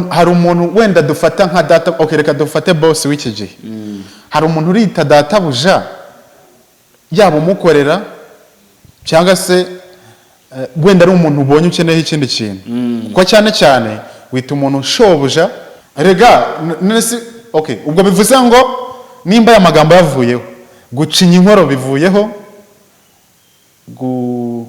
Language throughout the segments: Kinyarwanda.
Hari umuntu wenda dufata nka data. Okay, reka dufate boss w'iki gihe. Hari umuntu urita databuja, yaba umukorera cyangwa se wenda ari umuntu ubonye ukeneye ikindi kintu, kuko cyane cyane wita umuntu shobuja. Rega none se, okay, ubwo bivuze ngo nimba aya magambo yavuyeho, gucinya inkoro bivuyeho,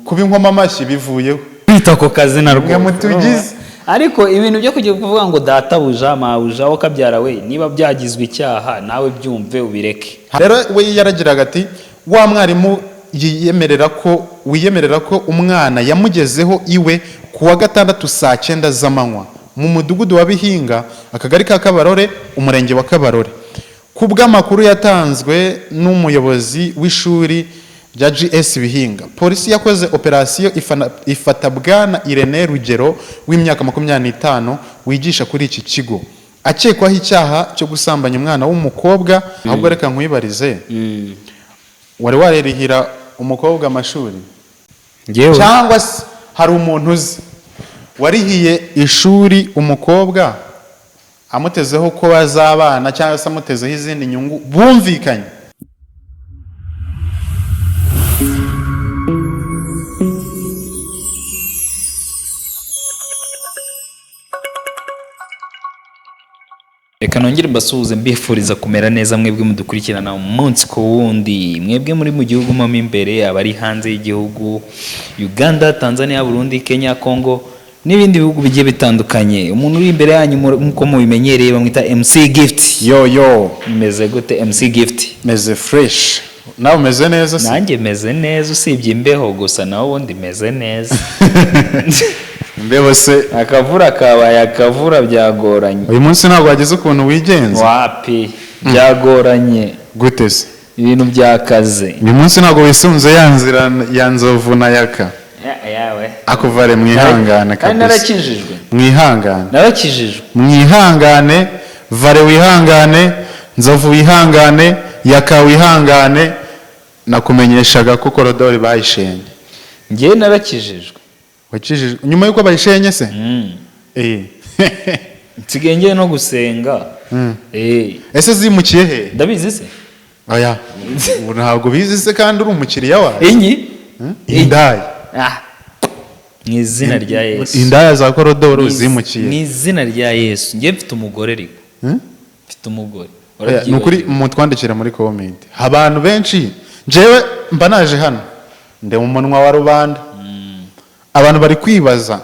kuba inkoma amashyi bivuyeho. Kwita ku kazina Mwe rwose. mutugize. Ariko ibintu byo kujya kuvuga ngo databuja, mabuja, wowe kabyara we, niba byagizwe icyaha nawe byumve ubireke. Rero we yaragiraga ati: wa mwarimu yiyemerera ko wiyemerera ko umwana yamugezeho iwe ku wa gatandatu saa 9 z'amanywa mu mudugudu wa Bihinga, akagari ka Kabarore, umurenge wa Kabarore, ku bw'amakuru yatanzwe n'umuyobozi w'ishuri rya GS Bihinga. Polisi yakoze operasiyo ifata bwana Irene Rugero w'imyaka 25 wigisha kuri iki kigo, akekwaho icyaha cyo gusambanya umwana w'umukobwa. Ahubwo reka nkwibarize, wari warerihira umukobwa amashuri? Njyewe? Cyangwa se hari umuntu uzi warihiye ishuri umukobwa amutezeho ko bazabana, cyangwa se amutezeho izindi nyungu bumvikanye? Reka nongere mbasuhuze, mbifuriza kumera neza, mwebwe mudukurikirana umunsi ku wundi, mwebwe muri mu gihugu mo imbere, abari hanze y'igihugu, Uganda, Tanzania, Burundi, Kenya, Congo n'ibindi bihugu bigiye bitandukanye. Umuntu uri imbere yanyu nk'uko mubimenyereye bamwita MC Gift. Yo yo. Meze gute, MC Gift? Meze fresh. Nawe umeze neza se? Nanjye meze neza, usibye imbeho gusa, naho ubundi meze neza. Imbeho se? Akavura kabaye akavura, byagoranye. Uyu munsi ntabwo wagize ukuntu wigenza? Wapi, byagoranye. Gute se? Ibintu byakaze. Uyu munsi ntabwo wisunze ya nzira ya nzovu na yaka? Yawe. Akuvare, mwihangane. Kandi Kabisa. narakijijwe. Mwihangane. Narakijijwe. Mwihangane, vare wihangane, nzovu wihangane, yaka wihangane. Nakumenyeshaga ko korodori bayishenye. Njyewe narakijijwe. Wakijijwe nyuma y'uko bayishenye se? Eh. Nsigaye ngiye no gusenga. Ese zimukiye he? Ndabizi se? Oya, ubu ntabwo bizi se kandi uri umukiriya wawe? Inyi. Indaya. Ah. Mu izina rya Yesu. Indaya za korodoro Mu zimukiye. izina rya Yesu, njye mfite umugore, ariko mfite umugore. Oya, ni ukuri mutwandikira muri comment. Abantu benshi, njyewe mba naje hano ndi mu munwa wa rubanda, abantu bari kwibaza,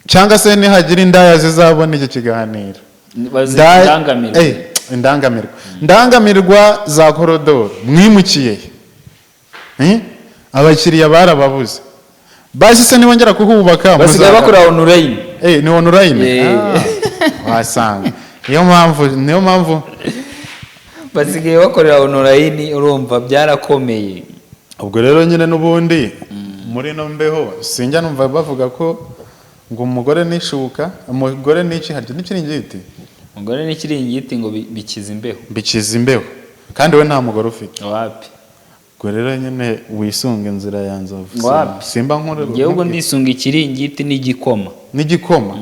cyangwa se nihagira indaya zizabona iki kiganiro. Indangamirwa. Eh, indangamirwa, ndangamirwa za korodoro mwimukiye he? Eh? Abakiriya barababuze. Basi se nibongera kuhubaka basigaye bakora online. Eh, ni online. Eh. Ah, wasanga niyo mpamvu, niyo mpamvu. Basigaye bakorera online, urumva byarakomeye. Ubwo rero nyine n'ubundi muri ino mbeho sinjya numva bavuga ko ngo umugore nishuka, umugore n'iki, harya n'ikiringiti. Umugore n'ikiringiti ngo bikiza imbeho. Bikiza imbeho, kandi we nta mugore ufite. Wapi. Ubwo rero nyine wisunga inzira ya nzovu. Wapi. Simba nkuru. Njyewe ubwo ndisunga ikiringiti n'igikoma. N'igikoma.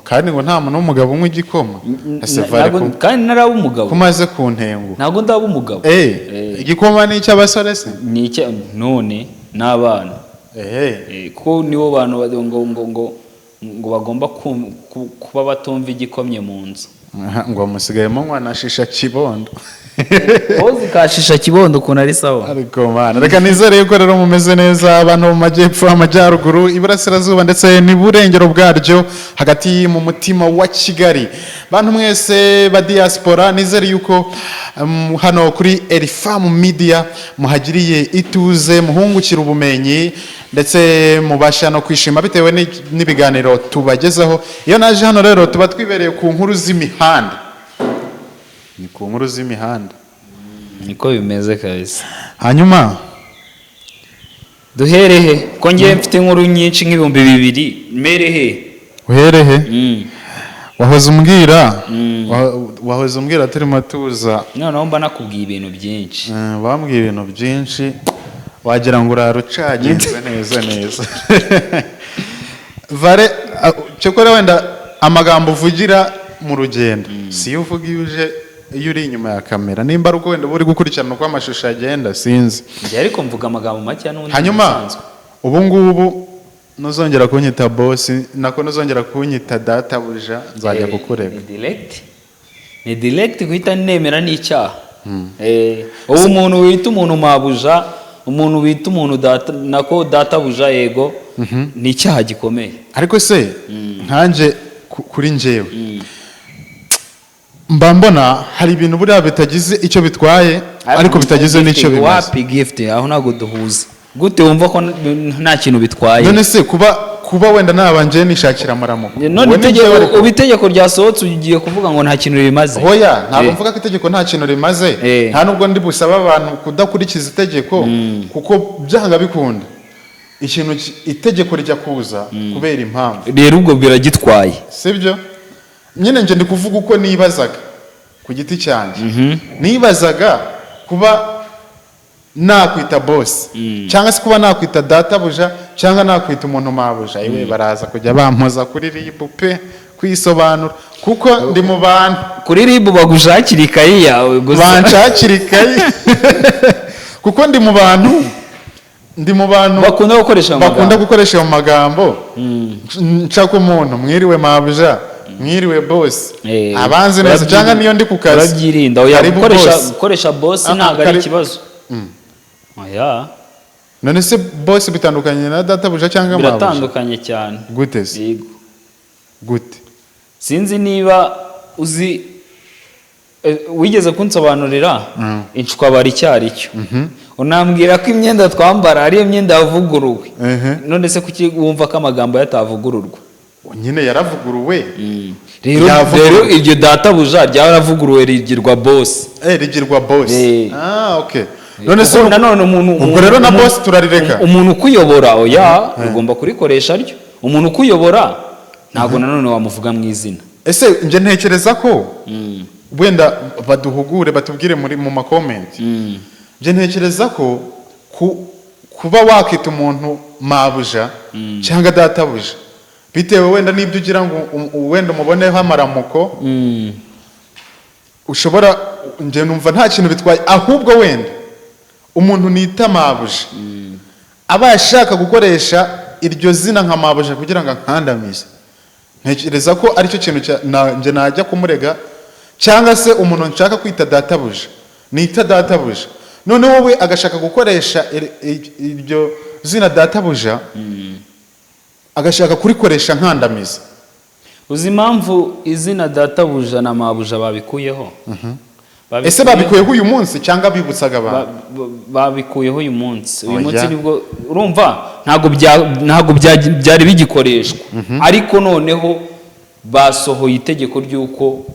Kandi ngo nta muntu w'umugabo unywa igikoma. Ese vare Kandi naraba umugabo. Kumaze ku ntengo. Ntabwo ndaba umugabo. Eh, Eh. igikoma ni icy'abasore se? Ni icya none n'abana. Eh. Kuko nibo bantu ngo bagomba kuba batumva igikomye mu nzu. Aha, ngo musigaye munywa na shisha kibondo. Wowe kashisha kibondo ukuntu ari sawa. Ariko mana, reka nizere yuko rero mumeze neza, abantu mu majyepfo, amajyaruguru, iburasirazuba ndetse n'iburengero bwaryo, hagati mu mutima wa Kigali, bantu mwese ba diaspora, nizere yuko hano kuri Elifam Media muhagiriye ituze, muhungukira ubumenyi ndetse mubasha no kwishima bitewe n'ibiganiro tubagezaho. Iyo naje hano rero tuba twibereye ku nkuru z'imihanda, ni ku nkuru z'imihanda. Niko bimeze kabisa. Hanyuma Duhere he ko ngiye mfite inkuru nyinshi nk'ibihumbi 2000, mere he? Uhere he? Wahoze umbwira, wahoze umbwira turimo tuza. Noneho mba nakubwiye ibintu byinshi. Bambwiye ibintu byinshi, wagira ngo urara ucaginze neza neza. Vare Cyokora wenda amagambo uvugira mu rugendo si yo uvuga iyo uje, iyo uri inyuma ya kamera. Nimba ari uko wenda uba uri gukurikirana uko amashusho agenda, sinzi. Njye ariko mvuga amagambo make n'ubundi Hanyuma bisanzwe. ubu ngubu nuzongera kunyita boss, nako nuzongera kunyita databuja, nzajya kukurega. Ni direct, ni direct guhita nemera n'icyaha. Ubu umuntu wita umuntu mabuja, umuntu wita umuntu data, nako databuja, yego, ni icyaha gikomeye. Ariko se nkanjye, kuri njyewe mba mbona hari ibintu buriya bitagize icyo bitwaye, ariko bitagize n'icyo bimaze. Wapi, Gift, aho ntabwo duhuza. Gute wumva ko nta kintu bitwaye? None se kuba wenda nabanje nishakira amaramuko, None uwo ni itegeko njyewe ariko. Ubu itegeko ryasohotse, ugiye kuvuga ngo nta kintu rimaze? Hoya, ntabwo Eh. mvuga ko itegeko nta kintu rimaze. Eh. Nta nubwo ndi busaba abantu kudakurikiza itegeko, kuko byanga bikunda ikintu itegeko rijya kuza kubera impamvu. Rero ubwo biragitwaye. Sibyo nyine, njye ndi kuvuga uko nibazaga ku giti cyanjye. Nibazaga kuba nakwita boss, cyangwa se kuba nakwita databuja, cyangwa nakwita umuntu mabuja, iwe baraza kujya bampoza kuri RIB pe, kwisobanura, kuko ndi mu bantu. Kuri RIB bagushakira ikayi yawe gusa. Banshakira ikayi, kuko ndi mu bantu, ndi mu bantu bakunda gukoresha bakunda amagambo. gukoresha ayo magambo. Nshaka umuntu: "Mwiriwe mabuja, mwiriwe boss." Abanzi neza, cyangwa niyo ndi ku kazi. Urabyirinda, oya. Karibu Gukoresha boss. gukoresha boss Ah, ah, ntabwo ari ikibazo, oya. None se boss bitandukanye na databuja cyangwa mabuja? Biratandukanye cyane. Gute se? Yego. Gute? Sinzi niba uzi, wigeze kunsobanurira inshwabari icyo ari cyo, unambwira ko imyenda twambara ariyo myenda yavuguruwe. None se kuki wumva ko amagambo yatavugururwa? Nyine yaravuguruwe. Rero Yavuguruwe. rero iryo databuja ryaravuguruwe rigirwa boss. Rigirwa boss. Eh. Ah, okay. None se Kuko nanone umuntu ubwo rero na boss turarireka? Umuntu ukuyobora, oya, ugomba kurikoresha ryo. Umuntu ukuyobora ntabwo nanone wamuvuga mu izina. Ese njye ntekereza ko wenda baduhugure, batubwire muri mu ma comments. Njye ntekereza ko kuba wakita umuntu mabuja cyangwa databuja, bitewe wenda n'ibyo ugira ngo wenda umuboneho amaramuko, ushobora, njye numva nta kintu bitwaye. Ahubwo wenda umuntu nita mabuja aba ashaka gukoresha iryo zina nka mabuja kugira ngo ankandamize, ntekereza ko aricyo kintu njye najya kumurega. Cyangwa se umuntu nshaka kwita databuja, nita databuja, noneho we agashaka gukoresha iryo zina databuja, agashaka kurikoresha nkandamiza. Uzi impamvu izina databuja na mabuja babikuyeho? Ese babikuyeho uyu munsi cyangwa bibutsaga abantu? Babikuyeho uyu munsi, uyu Oya. munsi nibwo. Urumva, ntabwo byari bigikoreshwa, ariko noneho basohoye itegeko ry'uko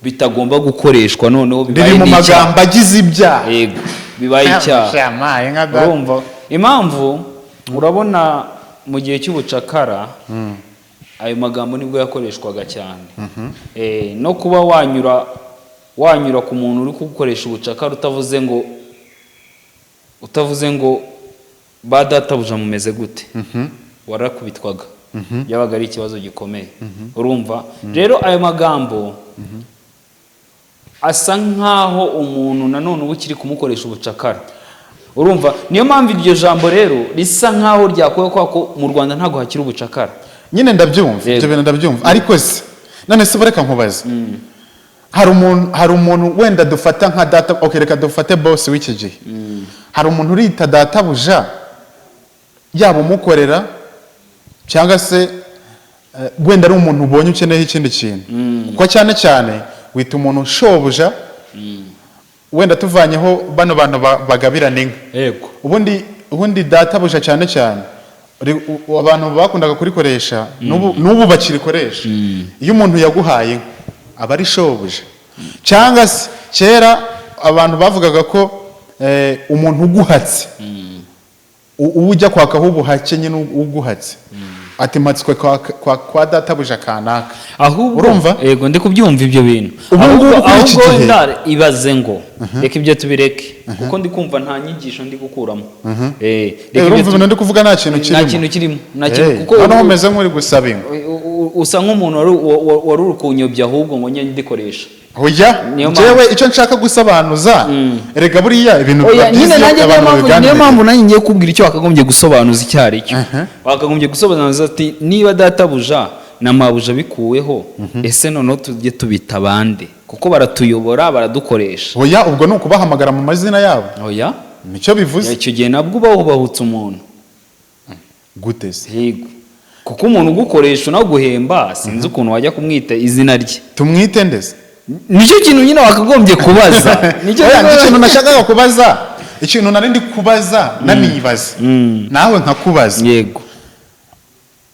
bitagomba gukoreshwa, noneho bibaye Riri mu n'icyaha. magambo agize ibyaha. Yego, bibaye icyaha. Shamaye nka data. Urumva impamvu? Urabona mu gihe cy'ubucakara ayo magambo nibwo yakoreshwaga cyane. No kuba wanyura ku muntu uri kugukoresha ubucakara utavuze ngo "Ba databuja mumeze gute?", warakubitwaga, byabaga ari ikibazo gikomeye. Urumva rero ayo magambo asa nkaho umuntu nanone uba ukiri kumukoresha ubucakara. Urumva, niyo mpamvu iryo jambo rero risa nkaho ryakuwe, kubera ko mu Rwanda ntabwo hakiri ubucakara. Nyine ndabyumva. Yego. Ibyo bintu ndabyumva, ariko se none se reka nkubaze: hari umuntu wenda dufata nka data, okay, reka dufate boss w'iki gihe, hari umuntu urita databuja, yaba umukorera cyangwa se wenda ari umuntu ubonye ukeneyeho ikindi kintu? Kuko cyane cyane wita umuntu shobuja, wenda tuvanyeho bano bantu bagabirana inka. Ubundi databuja cyane cyane abantu bakundaga kurikoresha, n'ubu bakirikoresha, iyo umuntu yaguhaye inka aba ari shobuja. Cyangwa se kera abantu bavugaga ko umuntu uguhatse, uwo ujya kwakaho ubuhake nyine, uguhatse Ati mpatswe kwa databuja kanaka. Ahubwo Urumva? Yego, ndi kubyumva ibyo bintu. Ubu Ahubwo ngubu kuri iki ahubwo gihe- wenda ibaze ngo reka ibyo tubireke, kuko ndi kumva nta nyigisho ndi gukuramo. Reka ibyo Urumva ibintu ndi kuvuga nta kintu nta kirimo. kintu kirimo, nta kintu, kuko Noneho umeze nk'uri gusaba ingwe. Usa nk'umuntu wari uri kunyobya ahubwo ngo njye ndikoresha. Oya. Niyo mpamvu- Njyewe icyo nshaka gusobanuza, erega buriya ibintu biba Oya, byiza nyine iyo nanjye niyo abantu mpamvu niyo babiganiriye. mpamvu nanjye ngiye kubwira icyo wakagombye gusobanuza icyo ari cyo. Wakagombye gusobanuza ati niba databuja na mabuja bikuweho, ese noneho tujye tubita bande? Kuko baratuyobora, baradukoresha. Oya, ubwo ni ukubahamagara mu mazina yabo. Oya. Nicyo bivuze. Icyo gihe nabwo uba wubahutse umuntu. Gute se? Yego, kuko umuntu ugukoresha unaguhemba, sinzi ukuntu wajya kumwita izina rye. Tumwite ndetse? Nicyo kintu nyine wakagombye kubaza. Nicyo Oya, ikintu nashakaga kubaza, ikintu nari ndi kubaza nanibaza, nawe nkakubaza. Yego.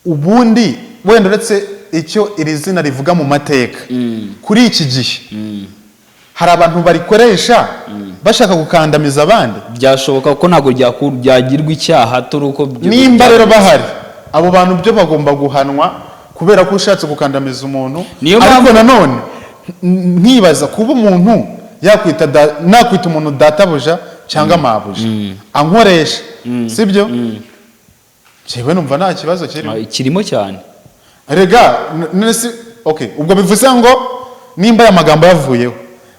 Ubundi wenda uretse icyo iri zina rivuga mu mateka, kuri iki gihe hari abantu barikoresha bashaka gukandamiza abandi? Byashoboka, kuko ntabwo byagirwa icyaha turi uko Nimba rero bahari abo bantu, byo bagomba guhanwa kubera ko ushatse gukandamiza umuntu. Niyo Ariko mpamvu- nanone nkibaza kuba umuntu yakwita nakwita umuntu databuja cyangwa mabuja ankoresha, sibyo? Njyewe numva nta kibazo kirimo. Ah, kirimo cyane. Rega none si okay, ubwo bivuze ngo nimba aya magambo yavuyeho,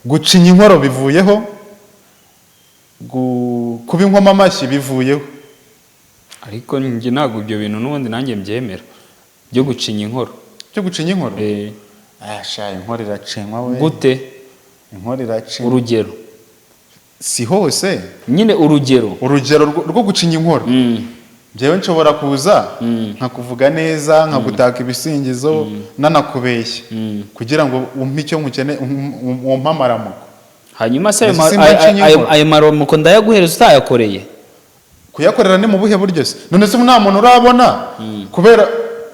gucinya inkoro bivuyeho, kuba inkoma amashyi bivuyeho. Ariko njye ntabwo ibyo bintu n'ubundi nanjye mbyemera byo gucinya inkoro. Byo gucinya inkoro? Eh. Ah sha, inkoro iracinywa we. Gute? Inkoro iracinywa. Urugero? Si hose. Nyine urugero. Urugero rwo gucinya inkoro, njyewe nshobora kuza nkakuvuga neza, nkagutaka ibisingizo, nanakubeshya kugira ngo umpe icyo nkukene, umpe amaramuko. Hanyuma se ayo Mbese simba ncinya inkoro? Ayo maramuko ndayaguhereza utayakoreye? Kuyakorera ni mu buhe buryo se? None se nta muntu urabona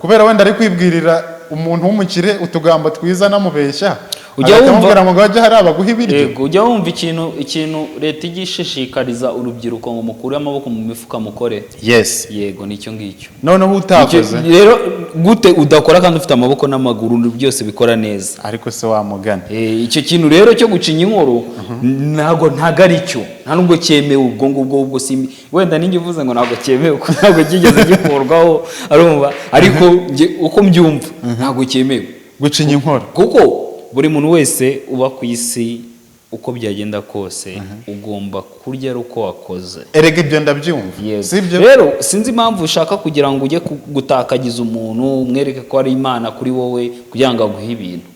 kubera wenda ari kwibwirira umuntu w'umukire utugambo twiza anamubeshya, Ujya agahita wumva- amubwira ngo ngajye hariya baguhe ibiryo? Yego, ujya wumva ikintu leta ijya ishishikariza urubyiruko ngo mukure amaboko mu mifuka mukore? Yes. Yego, nicyo ngicyo. Noneho utakoze? Rero gute udakora kandi ufite amaboko n'amaguru byose bikora neza? Ariko se wamugana? Icyo kintu rero cyo gucinya inkoro ntabwo ari cyo, nta nubwo cyemewe. Ubwo ngubwo ubwo simbi wenda ninjye uvuze ngo ntabwo cyemewe, kuko ntabwo cyigeze gikurwaho, arumva? Ariko njye uko mbyumva ntabwo cyemewe. Gucinya inkoro? Kuko buri muntu wese uba ku isi, uko byagenda kose, ugomba kurya ari uko wakoze. Erega ibyo ndabyumva. Yego. Sibyo? Rero sinzi impamvu ushaka kugira ngo ujye gutakagiza umuntu, umwereke ko ari imana kuri wowe kugira ngo aguhe ibintu.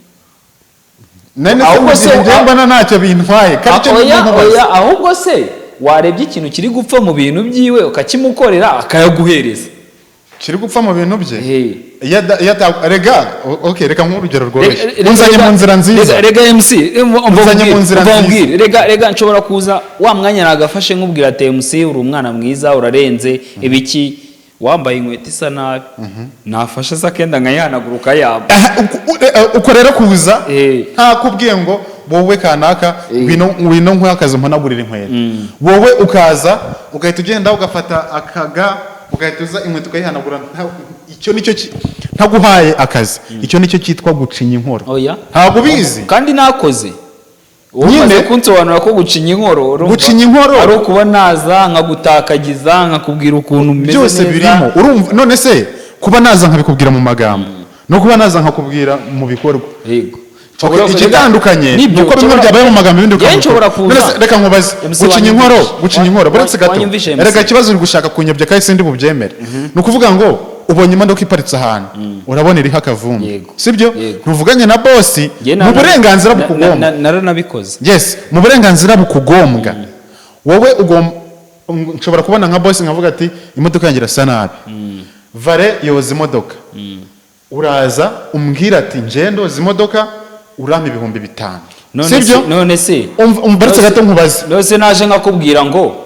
None se Ahubwo mu se- gihe njye mbona ntacyo bintwaye kandi icyo Oya, ndimo nkubaza. oya, ahubwo se warebye ikintu kiri gupfa mu bintu byiwe ukakimukorera akayaguhereza? Kiri gupfa mu bintu bye? Eh. Iyo rega okay, reka nk'urugero rworoshye. Rega- Unzanye mu nzira nziza. Rega MC, umva Unzanye mu nkubwire, nzira umva nziza. nkubwire. Rega nshobora kuza wa mwanya nagafashe nkubwira ati MC, uri umwana mwiza, urarenze, ibiki, wambaye inkweto isa nabi, nafashe se akenda nkayihanagura ukayamba. Aha, uko rero kuza ntakubwiye ngo wowe kanaka, ngwino ngwino nkwe akazi mpanagurira inkweto, wowe ukaza ugahita ugenda ugafata akaga ugahita uza inkweto ukayihanagura, icyo nicyo ntaguhaye akazi, icyo nicyo cyitwa gucinya inkoro. Oya. Ntabwo ubizi? Kandi nakoze. Wowe Nyine- umaze kunsobanurira ko gucinya inkoro, urumva, Gucinya inkoro- ari ukuba naza nkagutakagiza, nkakubwira ukuntu umeze Byose neza. birimo, urumva? None se kuba naza nkabikubwira mu magambo no kuba naza nkakubwira mu bikorwa? Yego. Okay, igitandukanye ni Nibyo, uko bimwe byabaye mu magambo, ibindi Njyewe bikaba mu nshobora bikorwa. None kuza. se reka nkubaze. MC, Gucinya inkoro, wanyumvishe. gucinya inkoro, buretse gato. Wanyumvishe, MC? Erega ikibazo uri gushaka kunyobya kandi sindi bubyemere. Ni ukuvuga ngo ubonye imodoka iparitse ahantu, urabona iriho akavumbi. Yego. Sibyo? Yego. Ntuvuganye na bosi Njye mu burenganzira bukugombwa. Naranabikoze. Yes, mu burenganzira bukugombwa, wowe ugomba, nshobora kubona nka bosi nkavuga ati imodoka yanjye irasa nabi, vare yoza imodoka. Uraza umbwira ati njye ndoza imodoka, urampa 5000. None Sibyo? none se Umva, uretse gato nkubaze. None se naje nkakubwira ngo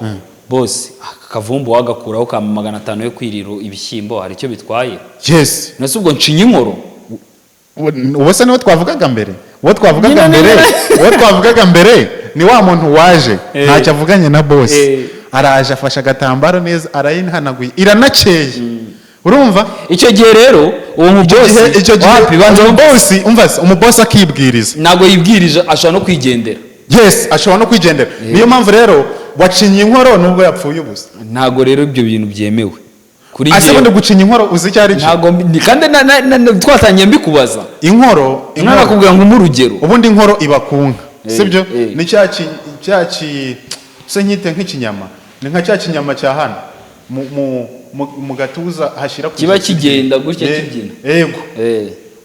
bosi, aka kavumbi wagakuraho ka 500 yo kwirira ibishyimbo, hari icyo bitwaye? Yes. None se ubwo ncinya inkoro? Uwo se niwo twavugaga mbere? Uwo twavugaga Nyine, mbere, nyine. uwo twavugaga mbere ni wa muntu waje ntacyo avuganye na bosi, araje afashe agatambaro neza, arayihanaguye, iranakeye. Urumva? Icyo gihe rero uwo mubosi Icyo gihe wapi, banza wumve. Umubosi, umva se, umubosi akibwiriza. Ntabwo yibwirije, ashobora no kwigendera. Yes, ashobora no kwigendera. Niyo mpamvu rero wacinye inkoro nubwo yapfuye ubusa. Ntabwo rero ibyo bintu byemewe kuri Ase njyewe. bundi gucinya inkoro uzi icyo ari cyo? Ntabwo kandi twatangiye mbikubaza. Inkoro, Umwana inkoro akubwira ngo umuhe urugero. Ubundi inkoro iba ku nka, sibyo? Eh. Ni cya ki se nkite nk'ikinyama, ni nka cya kinyama cya hano mu gatuza hashyira ku Kiba ijosi. kigenda gutya, kibyina. Yego.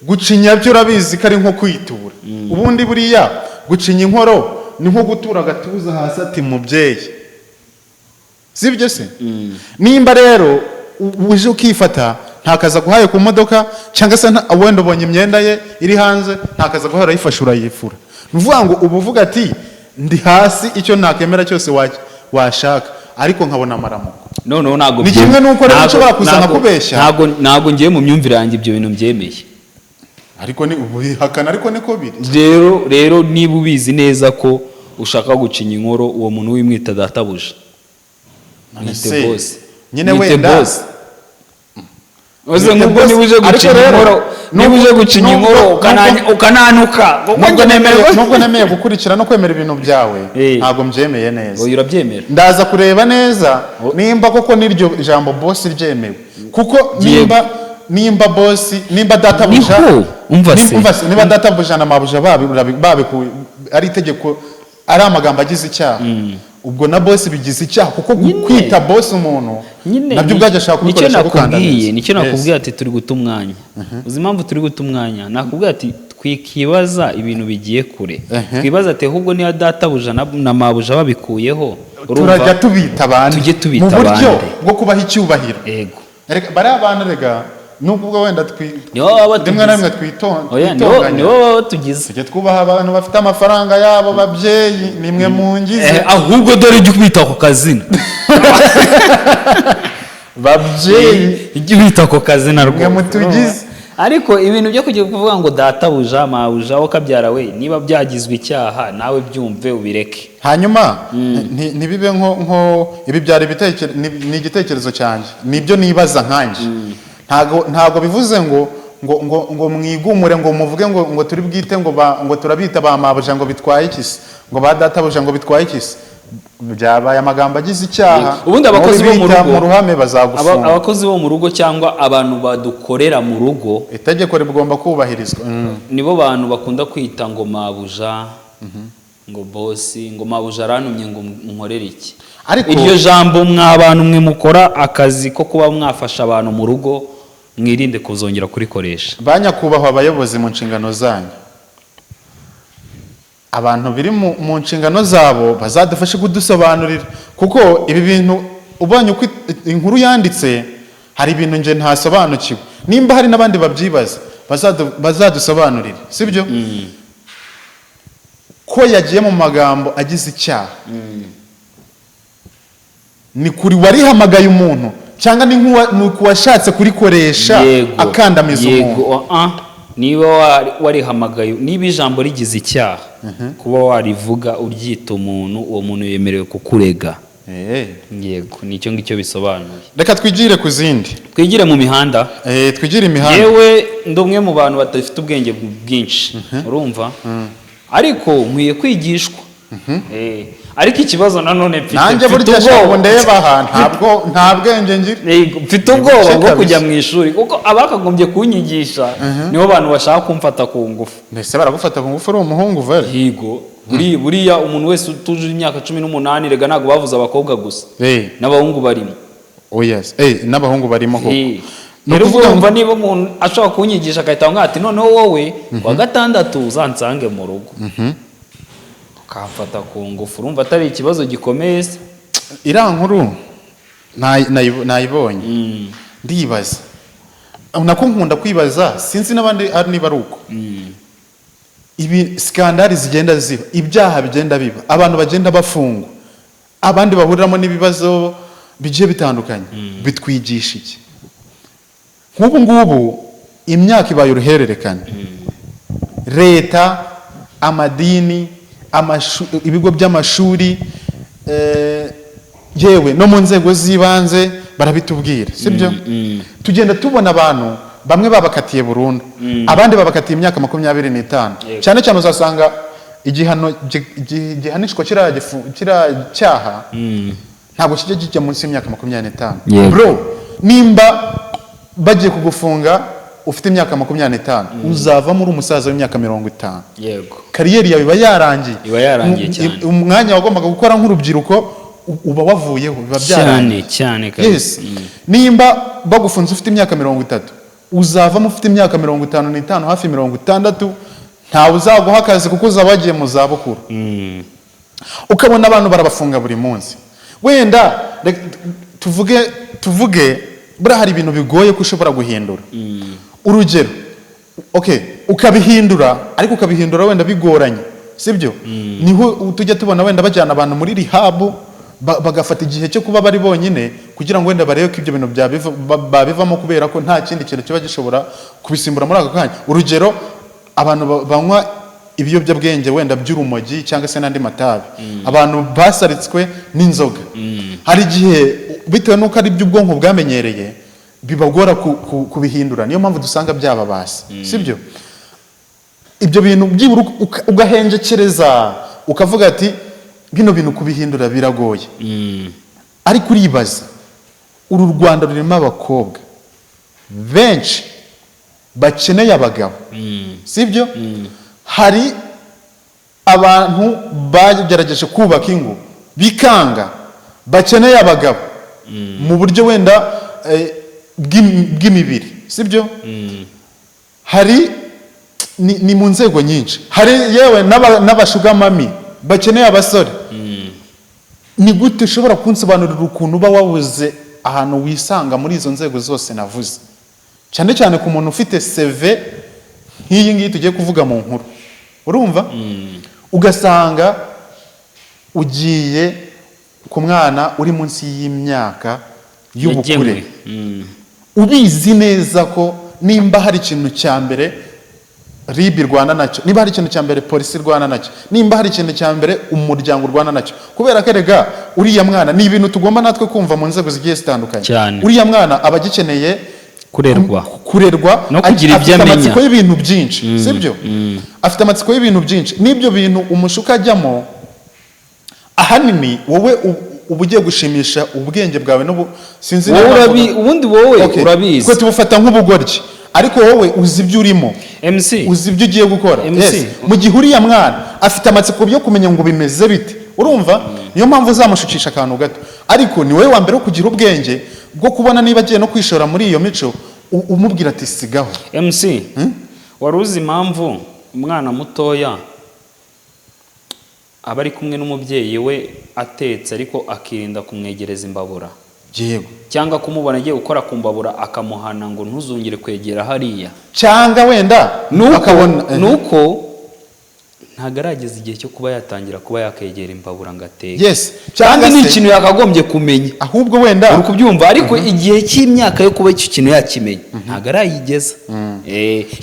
Gucinya byo urabizi ko ari nko kwitura. Ubundi buriya gucinya inkoro ni nko gutura agatuza hasi, ati: "Mubyeyi." Sibyo se? Nimba rero uje ukifata, nta kazi aguhaye ku modoka, cyangwa se wenda ubonye imyenda ye iri hanze, nta kazi aguhaye, urayifashe urayifura, ni ukuvuga ngo uba uvuga ati: "Ndi hasi, icyo nakemera cyose washaka, ariko nkabona amaramuko." Noneho ntabwo Ni kimwe n'uko rero nshobora kuza nkakubeshya. Ntabwo ngiye mu myumvire yanjye ibyo bintu mbyemeye. Ariko ni ubihakana, ariko niko biri. Rero niba ubizi neza ko ushaka gucinya inkoro, uwo muntu wimwita databuja. None Mwite se, boss. nyine Mwite wenda boss. Uze Mwite nk'ubwo boss. niba uje Ariko gucinya rero, inkoro, niba uje gucinya inkoro ukananuka kuko nubwo njye nemeye nemera. Nubwo nemeye gukurikira no kwemera ibintu byawe, ntabwo mbyemeye neza. Oya, urabyemera. Ndaza kureba neza nimba koko n'iryo jambo boss ryemewe, kuko nimba boss, nimba databuja Niho, umva se. Umva se, niba databuja na mabuja babikuye ari itegeko, ari amagambo agize icyaha, ubwo na boss bigize icyaha, kuko kwita boss umuntu Nyine nabyo ubwabyo ashobora nicyo kubikoresha nakubwiye. gukandamiza. Nicyo nakubwiye ati turi guta umwanya. Uzi impamvu turi guta umwanya? Nakubwiye ati twikibaza ibintu bigiye kure. Twibaza ati ahubwo niba databuja na mabuja babikuyeho, urumva, Turajya tubita abandi Tujye tubita mu buryo abandi. bwo kubaha icyubahiro. Ego. Erega bariya bantu, rega nubwo ubwo wenda Nibo baba rimwe na rimwe batugize. Oya, twitonganya. nibo baba batugize. Tujye twubaha abantu bafite amafaranga yabo. Babyeyi, nimwe mungize. Ahubwo dore ujye ubita ako kazina. Babyeyi, Ujye ubita ako kazina mwe rwose. mutugize. Ariko ibintu byo kujya kuvuga ngo databuja, mabuja, wowe kabyara we, niba byagizwe icyaha nawe byumve ubireke. Hanyuma ntibibe nko ibi byari ni igitekerezo cyanjye, nibyo nibaza nkanjye. Ntago bivuze ngo mwigumure, ngo muvuge ngo turi bwite ngo turabita ba mabuja ngo bitwaye iki se, ngo ba databuja ngo bitwaye iki se. Byabaye amagambo agize icyaha. Ubundi abakozi bo mu Nubibita rugo mu ruhame bazagufunga. Abakozi bo mu rugo cyangwa abantu badukorera mu rugo, Itegeko rigomba kubahirizwa. Nibo bantu bakunda kwita ngo mabuja, ngo boss, ngo mabuja arantumye ngo nkorere iki. Ariko Iryo jambo, mwa bantu mwe mukora akazi ko kuba mwafasha abantu mu rugo, mwirinde kuzongera kurikoresha. Ba nyakubahwa abayobozi, mu nshingano zanyu, abantu biri mu nshingano zabo bazadufashe kudusobanurira, kuko ibi bintu ubonye uko inkuru yanditse, hari ibintu nje ntasobanukiwe. Nimba hari n'abandi babyibaza, bazadusobanurire, sibyo? Ko yagiye mu magambo agize icyaha, ni kuri warihamagaye umuntu cyangwa ni kuwashatse kurikoresha akandamiza umuntu? Ah, niba warihamagaye, niba ijambo rigize icyaha, kuba warivuga uryita umuntu, uwo muntu yemerewe kukurega. Yego, nicyo ngicyo bisobanuye. Reka twigire ku zindi. Twigire mu mihanda. Twigire imihanda. Yewe, ndi umwe mu bantu badafite ubwenge bwinshi, urumva, ariko nkwiye kwigishwa. Ariko ikibazo nanone mfite, Nanjye mfite burya ubwoba. shabwo ndeba aha, ntabwo nta bwenge ngira. Yego, mfite ubwoba buke bwo kabisa. kujya mu ishuri, kuko abakagombye kunyigisha nibo bantu bashaka kumfata ku ngufu. Mbese baragufata ku ngufu uri umuhungu vare? Yego, buriya umuntu wese utujuje imyaka 18, rega ntabwo bavuze abakobwa gusa, n'abahungu barimo. Oh yes, n'abahungu barimo koko. Ni Rero ukuvuga ngo urumva, niba umuntu ashobora kunyigisha agahita ambwira ati: "Noneho wowe kuwa gatandatu uzansange mu rugo," ukamfata ku ngufu, urumva atari ikibazo gikomeye se? Iriya nkuru nayibonye, ndibaza, nako nkunda kwibaza, sinzi n'abandi ari niba ari uko, ibi scandale zigenda ziba, ibyaha bigenda biba, abantu bagenda bafungwa, abandi bahuriramo n'ibibazo bigiye bitandukanye, bitwigisha iki? Nk'ubu ngubu imyaka ibaye uruhererekane, leta, amadini, ibigo by'amashuri, Yewe, no mu nzego z'ibanze barabitubwira, sibyo? Tugenda tubona abantu bamwe babakatiye burundu, abandi babakatiye imyaka 25. Cyane cyane uzasanga igihano gihanishwa kiriya cyaha ntabwo kijya kijya munsi y'imyaka 25. Bro, nimba bagiye kugufunga ufite imyaka 25, uzavamo uri umusaza w'imyaka 50. Career yawe iba yarangiye. Iba yarangiye cyane. Umwanya wagombaga gukora nk'urubyiruko uba wavuyeho, biba byarangiye. Cyane cyane kabisa. Yes, nimba bagufunze ufite imyaka 30, uzavamo ufite imyaka 55, hafi 60. Ntawe uzaguha akazi kuko uzaba wagiye mu zabukuru. Ukabona abantu barabafunga buri munsi. Wenda reka tuvuge buriya hari ibintu bigoye ko ushobora guhindura. Urugero, okay, ukabihindura, ariko ukabihindura wenda bigoranye, sibyo? Niho tujya tubona wenda bajyana abantu muri rehab, bagafata igihe cyo kuba bari bonyine kugira ngo wenda barebe ko ibyo bintu babivamo, kubera ko nta kindi kintu kiba gishobora kubisimbura muri ako kanya. Urugero, abantu banywa ibiyobyabwenge wenda by'urumogi cyangwa se n'andi matabi, abantu basaritswe n'inzoga, hari igihe bitewe n'uko ari byo ubwonko bwamenyereye bibagora kubihindura. Niyo mpamvu dusanga byababase, sibyo? Ibyo bintu byibura ugahenjekereza ukavuga ati bino bintu kubihindura biragoye. Ariko uribaza, uru Rwanda rurimo abakobwa benshi bakeneye abagabo, sibyo? Hari abantu bagerageje kubaka ingo bikanga, bakeneye abagabo mu buryo wenda bw'imibiri, sibyo? Hari ni mu nzego nyinshi, hari yewe n'aba sugar mummy bakeneye abasore. Ni gute ushobora kunsobanurira ukuntu uba wabuze ahantu wisanga muri izo nzego zose navuze, cyane cyane ku muntu ufite CV nk'iyi ngiyi tugiye kuvuga mu nkuru? Urumva, ugasanga ugiye ku mwana uri munsi y'imyaka y'ubukure, Yagenwe. Ubizi neza ko nimba hari ikintu cya mbere RIB irwana nacyo, niba hari ikintu cya mbere polisi irwana nacyo, nimba hari ikintu cya mbere umuryango urwana nacyo, kubera ko erega uriya mwana ni ibintu tugomba natwe kumva mu nzego zigiye zitandukanye. Uriya mwana aba agikeneye Kurerwa. Kurerwa, No kugira afite ibyo amenya. amatsiko y'ibintu byinshi, sibyo? Afite amatsiko y'ibintu byinshi, n'ibyo bintu umushuka ajyamo ahanini wowe uba ugiye gushimisha ubwenge bwawe n'ubu sinzi Wowe niba ubundi wowe Okay. urabizi. Twe tubufata nk'ubugoryi, ariko wowe uzi ibyo urimo, MC. uzi ibyo ugiye gukora. MC. Yes. Mu gihe uriya mwana afite amatsiko yo kumenya ngo bimeze bite, urumva, niyo mpamvu uzamushukisha akantu gato, ariko ni wowe wa mbere wo kugira ubwenge bwo kubona niba agiye no kwishora muri iyo mico, umubwira ati sigaho. MC, wari uzi impamvu umwana mutoya aba ari kumwe n'umubyeyi we atetse, ariko akirinda kumwegereza imbabura? Yego. Cyangwa kumubona agiye gukora ku mbabura akamuhana ngo ntuzongere kwegera hariya? Cyangwa wenda Nuko akabona nuko ntabwo arageza igihe cyo kuba yatangira kuba yakegera imbabura ngo ateke. Cyangwa Kandi ni se ikintu yakagombye kumenya. Ahubwo wenda Uri kubyumva? Ariko igihe cy'imyaka yo kuba icyo kintu yakimenya ntabwo arayigeza.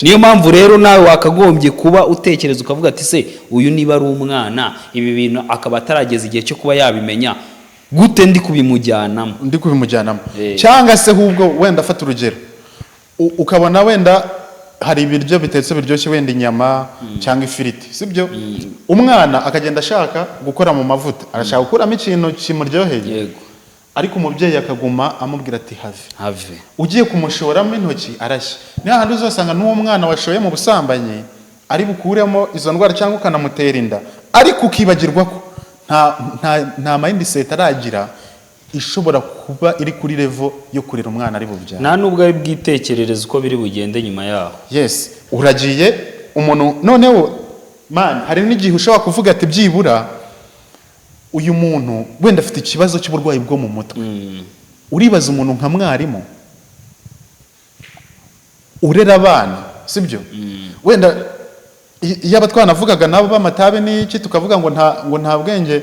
Niyo mpamvu rero nawe wakagombye kuba utekereza ukavuga ati se uyu niba ari umwana, ibi bintu akaba atarageza igihe cyo kuba yabimenya, gute ndi kubimujyanamo? Ndi kubimujyanamo. Eh. Cyangwa se ahubwo wenda afata urugero, ukabona wenda hari ibiryo bitetse biryoshye, wenda inyama cyangwa ifiriti, sibyo? Umwana akagenda ashaka gukora mu mavuta, arashaka gukuramo ikintu kimuryoheye, ariko umubyeyi akaguma amubwira ati have. Have. Ugiye kumushoramo intoki arashya. Ni hahandi uzasanga n'uwo mwana washoye mu busambanyi ari bukuremo izo ndwara cyangwa ukanamutera inda, ariko ukibagirwa ko nta mindset aragira ishobora kuba iri kuri level yo kurera umwana ari bubyare. Nta nubwo ari bwitekerereze uko biri bugende nyuma yaho. Yes, uragiye umuntu noneho, man, hari n'igihe ushobora kuvuga ati byibura uyu muntu wenda afite ikibazo cy'uburwayi bwo mu mutwe. Uribaza umuntu nka mwarimu urera abana, sibyo? Wenda iyo aba twanavugaga nabo b'amatabi n'iki, tukavuga ngo nta bwenge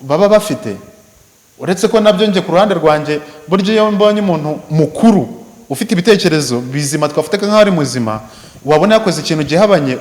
baba bafite, uretse ko nabyo njye ku ruhande rwanjye burya iyo mbonye umuntu mukuru ufite ibitekerezo bizima twafata nk'aho ari muzima, wabona yakoze ikintu gihabanye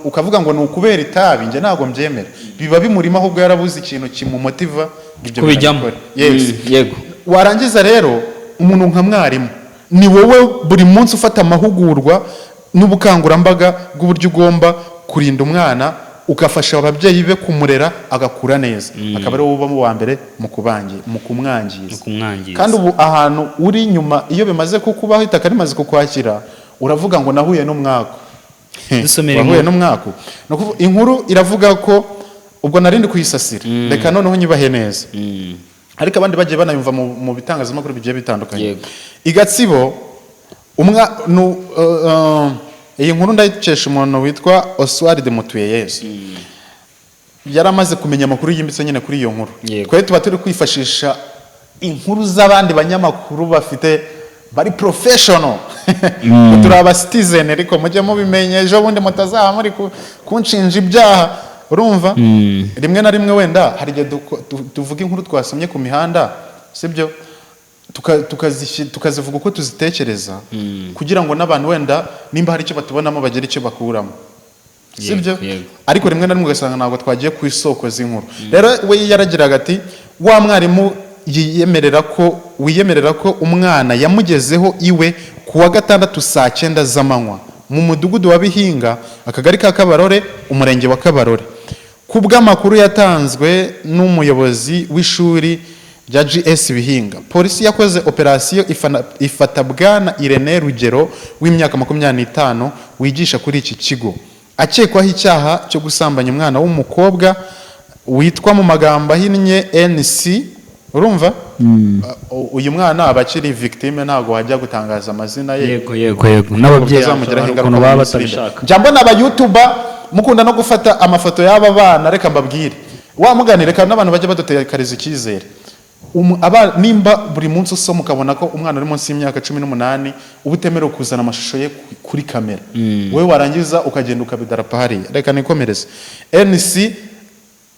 ukavuga ngo ni ukubera itabi, njye ntabwo mbyemera. Biba bimurimo, ahubwo yarabuze ikintu kimumotiva. Ibyo Kubijyamo. bintu abikore. Yes. Yego. Warangiza rero, umuntu nka mwarimu ni wowe buri munsi ufata amahugurwa n'ubukangurambaga bw'uburyo ugomba kurinda umwana, ugafasha ababyeyi be kumurera agakura neza, akaba ari wowe uba mu wa mbere mu kumwangiza. Kumwangiza. Kandi ubu ahantu uri nyuma, iyo bimaze kukubaho, itaka rimaze kukwakira, uravuga ngo nahuye n'umwaku. Dusomere Wahuye inkuru. n'umwaku. Ni ukuvuga, inkuru iravuga ko ubwo narindi kuyisasira, reka noneho nyibahe neza, ariko abandi bagiye banayumva mu bitangazamakuru bigiye bitandukanye. I Gatsibo umwa nu, iyi nkuru ndayikesha umuntu witwa Oswald Mutuyeyezu, yari amaze kumenya amakuru yimbitse nyine kuri iyo nkuru. Twari tuba turi kwifashisha inkuru z'abandi banyamakuru bafite bari professional. Turi aba citizen, ariko mujye mubimenya, ejo bundi mutazaba muri kunshinja ibyaha. Urumva, rimwe na rimwe wenda hari igihe tuvuga inkuru twasomye ku mihanda, sibyo? Tukazivuga uko tuzitekereza kugira ngo n'abantu wenda nimba hari icyo batubonamo bagire icyo bakuramo, sibyo? Yego. Ariko rimwe na rimwe ugasanga ntabwo twagiye ku isoko z'inkuru. Rero we yaragiraga ati: wa mwarimu yiyemerera ko umwana yamugezeho iwe ku wa gatandatu saa 9 z'amanywa mu mudugudu wa Bihinga, akagari ka Kabarore, umurenge wa Kabarore, ku bw'amakuru yatanzwe n'umuyobozi w'ishuri rya GS Bihinga. Polisi yakoze operasiyo ifata bwana Irene Rugero w'imyaka 25 wigisha kuri iki kigo, akekwaho icyaha cyo gusambanya umwana w'umukobwa witwa mu magambo ahinnye NC. Urumva, uyu mwana aba akiri victime, ntabwo wajya gutangaza amazina ye. Yego, n'ababyeyi Bitazamugiraho hari ingaruka ukuntu mu baba minsi iri imbere. batabishaka. Njya mbona abayutuba mukunda no gufata amafoto y'aba bana. Reka mbabwire wa mugani, reka n'abantu bajya badutekariza icyizere. Nimba buri munsi usoma ukabona ko umwana uri munsi y'imyaka 18 uba utemerewe kuzana amashusho ye kuri kamera, wowe warangiza ukagenda ukabidarapa hariya. Reka nikomereze. NC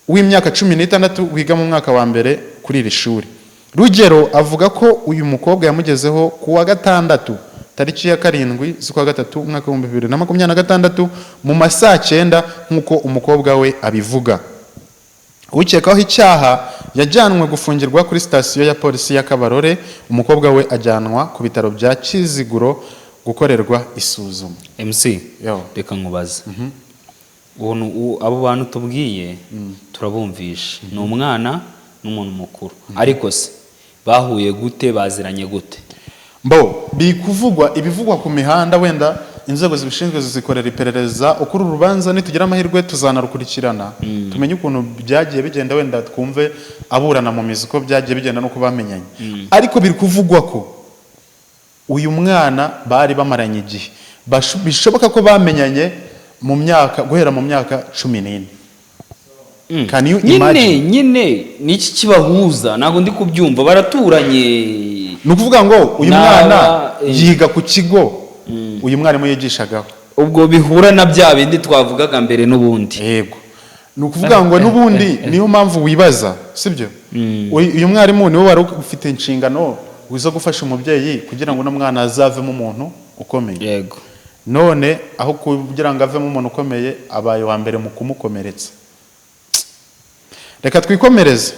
w'imyaka 16 wiga mu mwaka wa mbere kuri iri shuri. Rugero avuga ko uyu mukobwa yamugezeho ku wa gatandatu tariki ya 7 z'ukwa gatatu umwaka w'2026 mu ma saa 9, nk'uko umukobwa we abivuga. Ukekwaho icyaha yajyanwe gufungirwa kuri sitasiyo ya polisi ya Kabarore, umukobwa we ajyanwa ku bitaro bya Kiziguro gukorerwa isuzuma. MC, Yo. reka nkubaze. Abo bantu tubwiye turabumvisha, ni umwana n'umuntu mukuru, ariko se bahuye gute? Baziranye gute? Mbo biri kuvugwa, ibivugwa ku mihanda, wenda inzego zibishinzwe zizikorera iperereza. Uko uru rubanza nitugira amahirwe tuzanarukurikirana, tumenye ukuntu byagiye bigenda, wenda twumve aburana mu mizi uko byagiye bigenda n'uko bamenyanye. Ariko biri kuvugwa ko uyu mwana bari bamaranye igihe. Bishoboka ko bamenyanye mu myaka, guhera mu myaka 14. Can you Nyine imagine? Nyine niki kibahuza? Ntabwo ndi kubyumva. Baraturanye? Ni ukuvuga ngo uyu mwana yiga ku kigo uyu mwarimu yigishagaho. Ubwo bihura na bya bindi twavugaga mbere n'ubundi. Yego, ni ukuvuga ngo n'ubundi niyo mpamvu wibaza, sibyo? Uyu mwarimu niwe wari ufite inshingano zo gufasha umubyeyi kugira ngo uno mwana azavemo umuntu ukomeye. None aho kugira ngo avemo umuntu ukomeye, abaye uwa mbere mu kumukomeretsa. Reka twikomereze.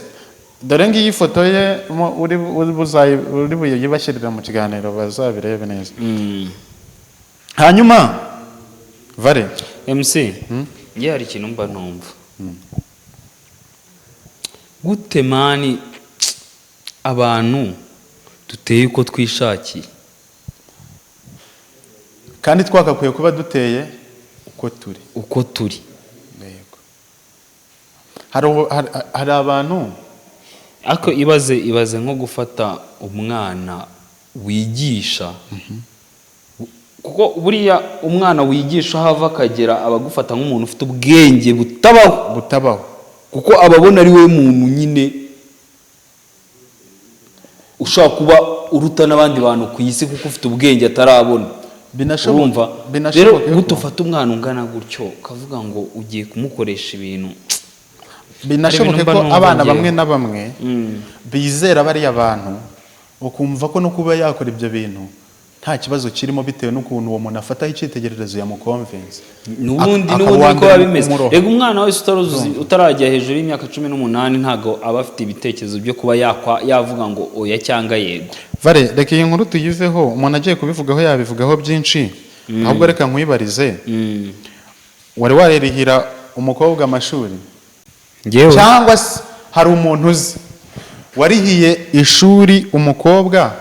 Dore ngiyi foto ye, uri buyibashyirire mu kiganiro bazabirebe neza. Hanyuma vare. MC, njye hari ikintu mba numva gute man, abantu duteye uko twishakiye. Kandi twagakwiye kuba duteye uko turi. Uko turi. Yego. Hari abantu Ariko ibaze nko gufata umwana wigisha, kuko buriya umwana wigisha aho ava akagera aba agufata nk'umuntu ufite ubwenge butabaho. Butabaho. Kuko aba abona ari we muntu nyine ushobora kuba uruta n'abandi bantu ku isi, kuko ufite ubwenge atarabona. Urumva rero, Binashoboka ko gute ufata umwana ungana gutyo ukavuga ngo ugiye kumukoresha ibintu? Binashoboke Hari ibintu mba ko numva abana njyewe. bamwe na bamwe bizera bariya bantu, ukumva ko no kuba yakora ibyo bintu. nta kibazo kirimo, bitewe n'ukuntu uwo muntu afataho icyitegererezo yamuconvince. N'ubundi Akaba n'ubundi uwa niko mbere biba bimeze. kumuroha. Rega umwana wese utarajya hejuru y'imyaka 18 ntabwo aba afite ibitekerezo byo kuba yakwa yavuga ngo oya cyangwa yego. Vare, reka iyi nkuru tuyiveho. Umuntu agiye kubivugaho yabivugaho byinshi. Ahubwo reka nkwibarize: wari wararihira umukobwa amashuri? Njyewe? Cyangwa se hari umuntu uzi warihiye ishuri umukobwa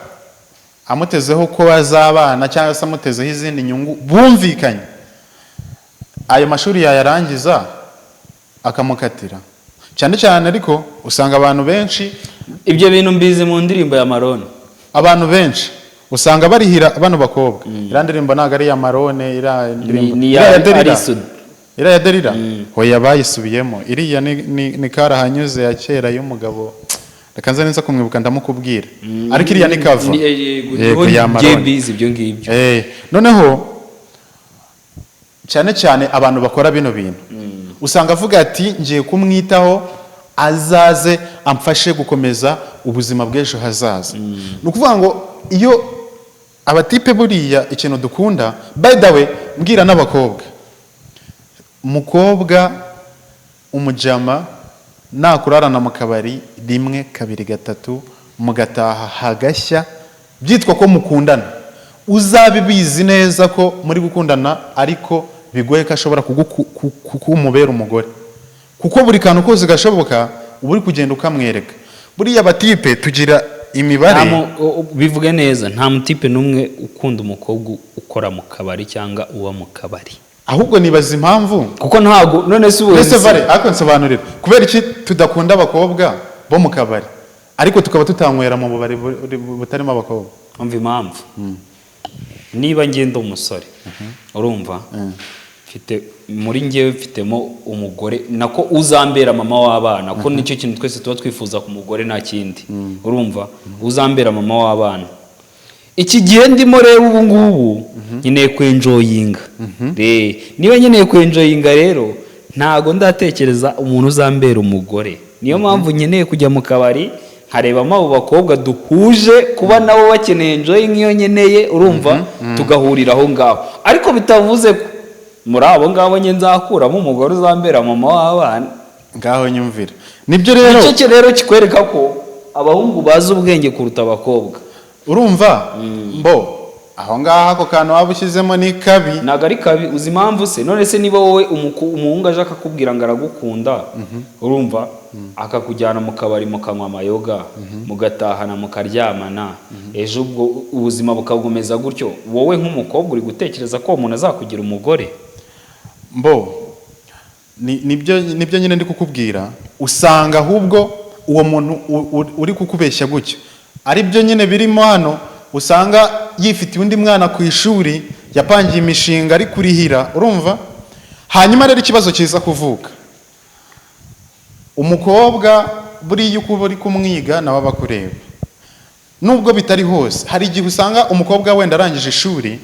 amutezeho ko bazabana, cyangwa se amutezeho izindi nyungu bumvikanye, ayo mashuri yayarangiza akamukatira? Cyane cyane ariko usanga abantu benshi Ibyo bintu mbizi mu ndirimbo ya Marone. Abantu benshi usanga barihira bano bakobwa. Iriya ndirimbo ntabwo ari iya Marone, iriya ndirimbo Ni iriya iya ya Derira. Alisson. Iriya ya Derira, hoya, bayisubiyemo. Iriya ni Karahanyuze ya kera y'umugabo. Reka nze neza kumwibuka ndamukubwira, ariko iriya ni cover. Yego, Yego, niho ya njye Marone. mbizi ibyo ngibyo. Noneho cyane cyane abantu bakora bino bintu usanga avuga ati: "Ngiye kumwitaho, azaze amfashe gukomeza ubuzima bw'ejo hazaza." Ni ukuvuga ngo iyo abatipe buriya ikintu dukunda, by the way, mbwira n'abakobwa, umukobwa, umujama nakurarana mu kabari rimwe, kabiri, gatatu, mugataha hagashya byitwa ko mukundana, uzabe bizi neza ko muri gukundana, ariko bigoye ko ashobora kumubera umugore, kuko buri kantu kose gashoboka uba uri kugenda ukamwereka. Buriya batipe tugira imibare. Bivuge neza, nta mutipe n'umwe ukunda umukobwa ukora mu kabari cyangwa uba mu kabari. Ahubwo nibaza impamvu. Kuko ntabwo, none se ubu Mbese vare, ariko nsobanurira kubera iki tudakunda abakobwa bo mu kabari, ariko tukaba tutanywera mu bubari butarimo abakobwa? Umva impamvu. Niba ngenda umusore, urumva, mfite muri njyewe, mfitemo umugore, nako uzambera mama w'abana, ko nicyo kintu twese tuba twifuza ku mugore, nta kindi. Urumva, uzambera mama w'abana. Iki gihe ndimo rero ubu ngubu nkeneye kwenjoyinga. Niba nkeneye kwenjoyinga rero, ntago ndatekereza umuntu uzambera umugore. Niyo mpamvu nkeneye kujya mu kabari nkarebamo abo bakobwa duhuje kuba nabo bakeneye enjoying iyo nkeneye. Urumva, tugahurira aho ngaho, ariko bitavuze ko muri abo ngabo njye nzakuramo umugore uzambera mama w'abana. Ngaho nyumvira, nibyo rero. Nicyo cyo rero kikwereka ko abahungu bazi ubwenge kuruta abakobwa. Urumva mbo aho ngaho ako kantu waba ushyizemo ni kabi. Ntabwo ari kabi. Uzi impamvu se? None se niba wowe umuhungu aje akakubwira ngo aragukunda, urumva, akakujyana mu kabari mukanywa amayoga, mugatahana, mukaryamana, ejo ubwo ubuzima bukakomeza gutyo, wowe nk'umukobwa uri gutekereza ko uwo muntu azakugira umugore? Mbo nibyo nyine ndi kukubwira. Usanga ahubwo uwo muntu uri kukubeshya gutyo, ari byo nyine birimo hano, usanga yifitiye undi mwana ku ishuri, yapangiye imishinga, ari kurihira. Urumva, hanyuma rero ikibazo kiza kuvuka, umukobwa buriya uko uba uri kumwiga nawe aba akureba. Nubwo bitari hose, hari igihe usanga umukobwa wenda arangije ishuri,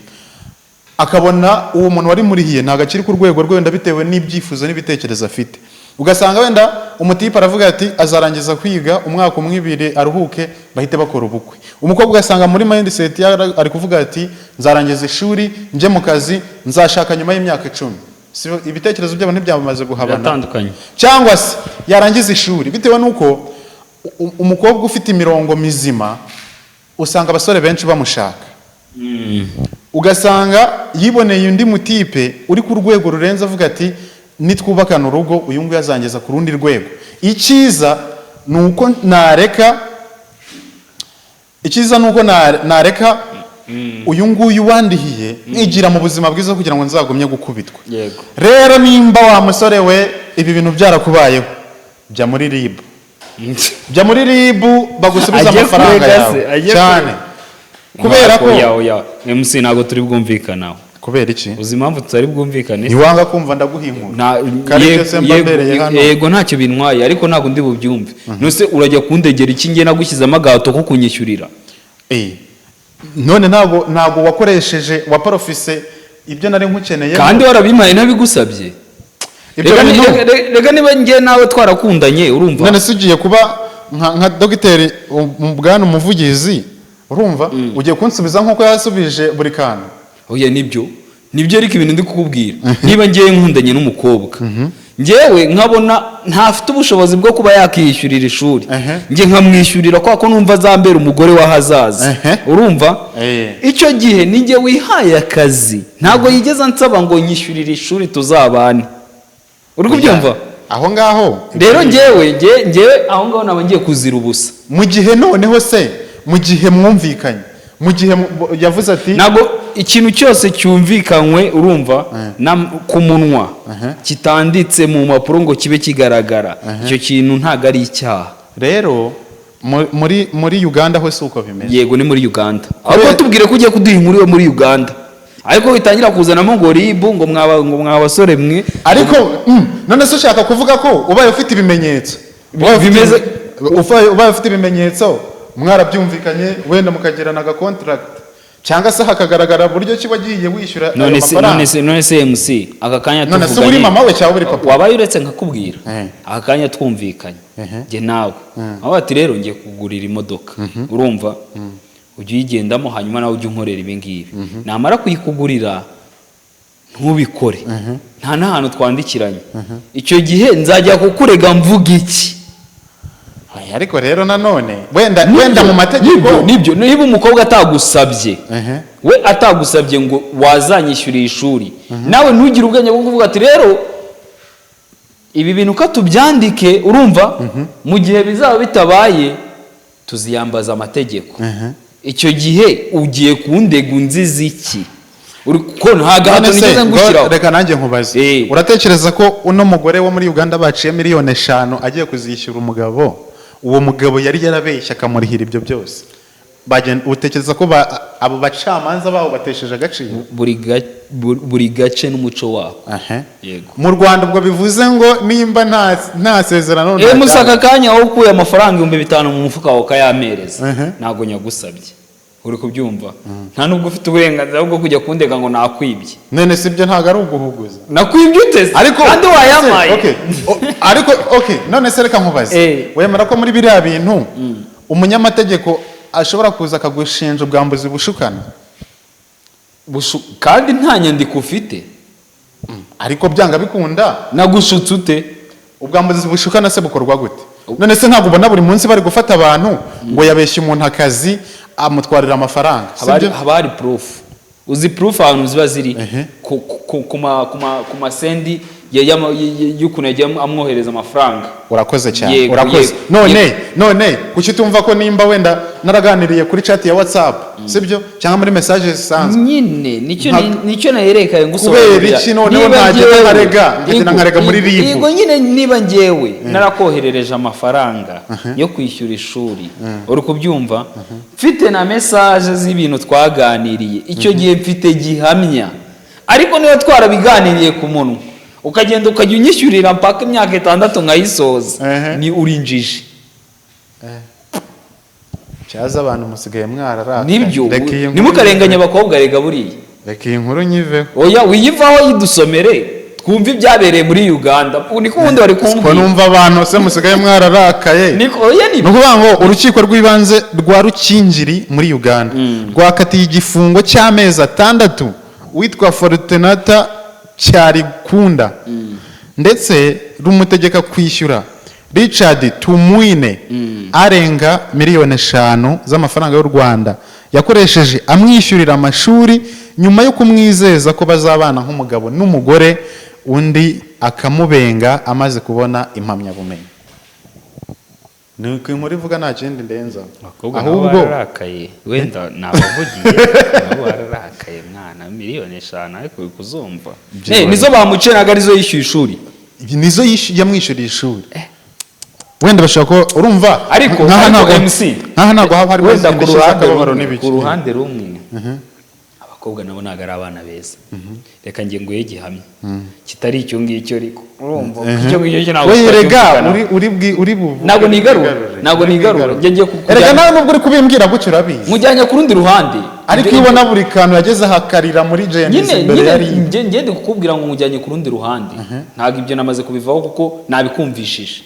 akabona uwo muntu wari murihiye ntabwo akiri ku rwego rwe, wenda bitewe n'ibyifuzo n'ibitekerezo afite. Ugasanga wenda umutipe aravuga ati azarangiza kwiga umwaka umwe, ibiri, aruhuke, bahite bakora ubukwe. Umukobwa ugasanga muri mindset ye ari kuvuga ati: "Nzarangiza ishuri, njye mu kazi, nzashaka nyuma y'imyaka 10." Si ibitekerezo byabo ntibyamaze guhabana? Biratandukanye. Cyangwa se yarangiza ishuri, bitewe n'uko umukobwa ufite imirongo mizima usanga abasore benshi bamushaka, ugasanga yiboneye undi mutipe uri ku rwego rurenze, avuga ati: "Nitwubakana urugo, uyu nguyu azangeza ku rundi rwego. Icyiza ni uko nareka, icyiza ni uko nareka uyu nguyu wandihiye, nkigira mu buzima bwiza kugira ngo nzagumye gukubitwa." Rero nimba wa musore we ibi bintu byarakubayeho, jya muri RIB, jya muri RIB bagusubize Ajye amafaranga kurega yawe. se, ajye Cyane, kubera ko Oya, oya, MC, ntabwo turi bwumvikanaho. Kubera iki? Uzi impamvu tutari bwumvikane? Ntiwanga kumva, ndaguha inkuru. Kare byose mba mbereye hano. Yego, ntacyo bintwaye, ariko ntabwo ndi bubyumve. Nuse urajya kundegera iki nge nagushyizemo agahato ko kunyishyurira? None ntabwo wakoresheje, waprofise ibyo nari nkukeneye. Kandi warabimpaye ntabigusabye. Ibyo Rega bintu rega niba njye nawe twarakundanye, urumva? None se ugiye kuba nka dogiteri bwana umuvugizi Urumva ugiye kunsubiza nk'uko yasubije buri kantu. Oya, nibyo nibyo, ariko ibintu ndi kukubwira, niba ngewe nkundanye n'umukobwa, ngewe nkabona ntafite ubushobozi bwo kuba yakiyishyurira ishuri, njye nkamwishyurira kwa ko numva azambera umugore w'ahazaza, urumva, icyo gihe ni njye wihaye akazi. Ntabwo yigeze ansaba ngo nyishyurire ishuri tuzabane. Uri kubyumva? Aho ngaho. Rero ngewe aho ngaho naba ngiye kuzira ubusa. Mu gihe noneho se, mu gihe mwumvikanye, mu gihe yavuze ati Ntabwo ikintu cyose cyumvikanywe, urumva, ku munwa, kitanditse mu mpapuro ngo kibe kigaragara, icyo kintu ntabwo ari icyaha. Rero muri Uganda ho si uko bimeze. Yego, ni muri Uganda. Ahubwo tubwire ko ugiye kuduha inkuru yo muri Uganda, ariko witangira kuzanamo ngo RIB, ngo mwa basore mwe. Ariko none se ushaka kuvuga ko ubaye ufite ibimenyetso, ubaye ufite ibimenyetso, mwarabyumvikanye, wenda mukagirana aga contract, cyangwa se hakagaragara buryo ki wagiye wishyura ayo None se mafaranga? None se MC, aka kanya None se uri tuvuganye, mama we cyangwa uri papa? Wabaye uretse nkakubwira. Aka kanya twumvikanye njye nawe, aho ati: "Rero ngiye kugurira imodoka, urumva, ujye uyigendamo, hanyuma nawe ujye unkorera ibi ngibi." Namara kuyikugurira ntubikore, nta n'ahantu twandikiranye, icyo gihe nzajya kukurega mvuga iki? Oya, ariko rero nanone wenda mu mategeko Nibyo nibyo, niba umukobwa atagusabye, we atagusabye ngo wazanyishyuriye ishuri, nawe ntugire ubwenge bwo kuvuga ati: "Rero ibi bintu ko tubyandike, urumva, mu gihe bizaba bitabaye tuziyambaza amategeko." Icyo gihe ugiye kundega unziza iki? Uri ko nta gahato None se, nigeze ngushyiraho. Reka nanjye nkubaze. Uratekereza ko uno mugore wo muri Uganda baciye miliyoni 5 agiye kuzishyura umugabo, uwo mugabo yari yarabeshye akamurihira ibyo byose, utekereza ko abo bacamanza babo batesheje agaciro? Buri gace n'umuco wako. Yego. Mu Rwanda ubwo bivuze ngo nimba nta sezerano, nta Musa, aka cyaha. kanya wowe ukuye amafaranga 5000 mu mufuka wawe ukayampereza, ntabwo nyagusabye, uri kubyumva? Nta nubwo ufite uburenganzira bwo kujya kundega ngo nakwibye. None si ibyo ntabwo ari uguhuguza? Nakwibye ute se? Ariko Kandi wayampaye. Okay. Ariko okay, none se reka nkubaze. Wemera ko muri biriya bintu umunyamategeko ashobora kuza akagushinja ubwambuzi bushukana? Kandi nta nyandiko ufite. Ariko byanga bikunda. Nagushutse ute? Ubwambuzi bushukana se bukorwa gute? None se ntabwo ubona buri munsi bari gufata abantu ngo yabeshye umuntu akazi, amutwarira amafaranga? Haba Sibyo? Haba hari proof. Uzi proof ahantu ziba ziri? Ku masendi y'ukuntu yagiye amwohereza amafaranga. Urakoze cyane. Yego, Urakoze. yego. None Yego. none kuki tumva ko nimba wenda naraganiriye kuri chat ya WhatsApp, sibyo, cyangwa muri message zisanzwe? Nyine nicyo nicyo naherekaye ngusobanurira. Kubera iki noneho Niba ntagenda nkarega, nkagenda nkarega muri RIB? Yego nyine, niba njyewe narakoherereje amafaranga yo kwishyura ishuri, uri kubyumva, mfite na message z'ibintu twaganiriye, icyo gihe mfite gihamya. Ariko niba twarabiganiriye ku munwa, ukagenda ukajya unyishyurira mpaka imyaka 6 nkayisoza, ni uri injiji. Cyaza abantu musigaye mwararakaye. Nibyo. Reka iyi nkuru Ntimukarenganye abakobwa rega buriya. Reka iyi nkuru nyiveho. Oya, wiyivaho, yidusomere twumve ibyabereye muri Uganda. Niko ubundi bari Ko kumbwira. numva abantu se musigaye mwararakaye. Niko, oya, ni Ni ukuvuga ngo urukiko rw'ibanze rwa Rukingiri muri Uganda rwakatiye igifungo cy'amezi 6 witwa Fortunata Cyarikunda, ndetse rumutegeka kwishyura Richard Tumwine arenga miliyoni 5 z'amafaranga y'u Rwanda yakoresheje amwishyurira amashuri, nyuma yo kumwizeza ko bazabana nk'umugabo n'umugore, undi akamubenga amaze kubona impamyabumenyi. Ni uko inkuru ivuga, nta kindi ndenza. Abakobwa nabo Ahubwo bararakaye, wenda ni abavugiye, nabo bararakaye mwana. Miliyoni 5, ariko uri kuzumva? Nizo bamuciye, ntabwo arizo yishyuye ishuri. Nizo yamwishyuriye ishuri. Wenda bashobora kuba, urumva, Ariko nk'aha ariko ntabwo MC, nk'aha ntabwo haba harimo wenda ku indishyi ruhande z'akababaro rumwe, n'ibiki. ku ruhande rumwe abakobwa nabo ntabwo ari abana beza. Reka nge nguhe gihamya kitari icyo ngicyo, ariko urumva icyo ngicyo cyo ntabwo We rega twacyumvikanaho. uri buvuge. Ntabwo nigarura, Wigarure. ntabwo nigarura. Njye ngiye Erega kujyana nawe nubwo uri kubimbwira gutyo, urabizi. Mujyanye ku rundi ruhande. Ariko iyo ubona buri kantu yageze ahakarira muri Gen Z Nyine imbere nyine yari njye ndi kukubwira ngo mujyanye ku rundi ruhande. Ntabwo ibyo namaze kubivaho kuko nabikumvishije.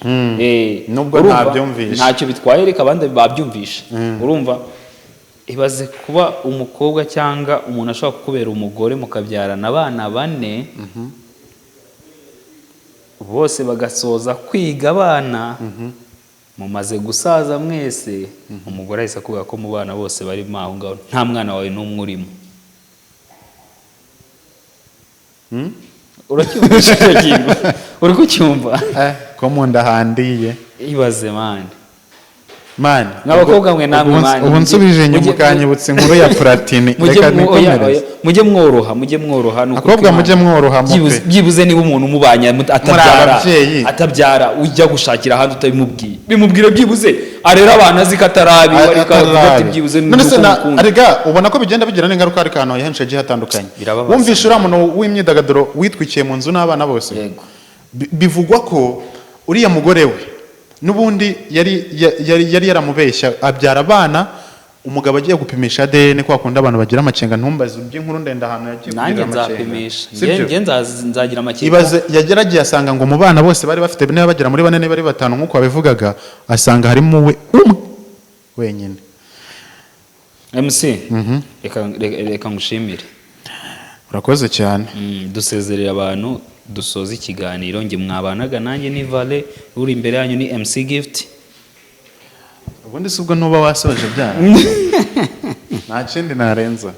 Nubwo Urumva? ntabyumvishe. Ntacyo bitwaye, reka abandi babyumvishe, urumva. Ibaze kuba umukobwa cyangwa umuntu ashobora kukubera umugore, mukabyarana abana bane, bose bagasoza kwiga, abana mumaze gusaza mwese, umugore ahise akubwira ko mu bana bose barimo aho ngaho nta mwana wawe n'umwe urimo. Uracyumva icyo kintu? Uri kucyumva? Eh, ko mu nda handiye. Ibaze, man. Man. Mw'abakobwa mwe namwe, man, ubu nsubije inyuma, ukanyibutsa inkuru ya Platini. Mujye Reka oya, nikomereze. oya, mujye mworoha, mujye mworoha, ni ukuri Abakobwa, kw'Imana. mujye mworoha mupe. Byibuze niba umuntu umubanye atabyara, ababyeyi. atabyara, ujya gushakira ahandi utabimubwiye, bimubwire. Byibuze arera abantu azi ko atarabi, ariko avuga ati byibuze ni None se uko mukunda. arega ubona ko bigenda bigira n'ingaruka, ariko ahantu henshi hagiye hatandukanye. Birababaza. Wumvishe uriya muntu w'imyidagaduro witwikiye mu nzu n'abana bose? Yego. Bivugwa ko uriya mugore we n'ubundi yari yaramubeshya, abyara abana. Umugabo agiye gupimisha ADN, kwa kundi abantu bagira amakenga, ntumbaze iby'inkuru ndende, ahantu yagiye Nanjye kugira amakenga. nzapimisha. Sibyo? Njye nzagira amakenga. Ibaze yageragiye asanga ngo mu bana bose bari bafite, niba bagera muri bane, niba ari batanu nk'uko wabivugaga, asanga harimo we umwe wenyine. MC, reka ngushimire. Urakoze cyane. Dusezerera abantu, dusoza ikiganiro. Njye mwabanaga nanjye ni Vale, uri imbere yanyu ni MC Gift. Ubundi si ubwo ntuba wasoje byara, nta kindi narenza.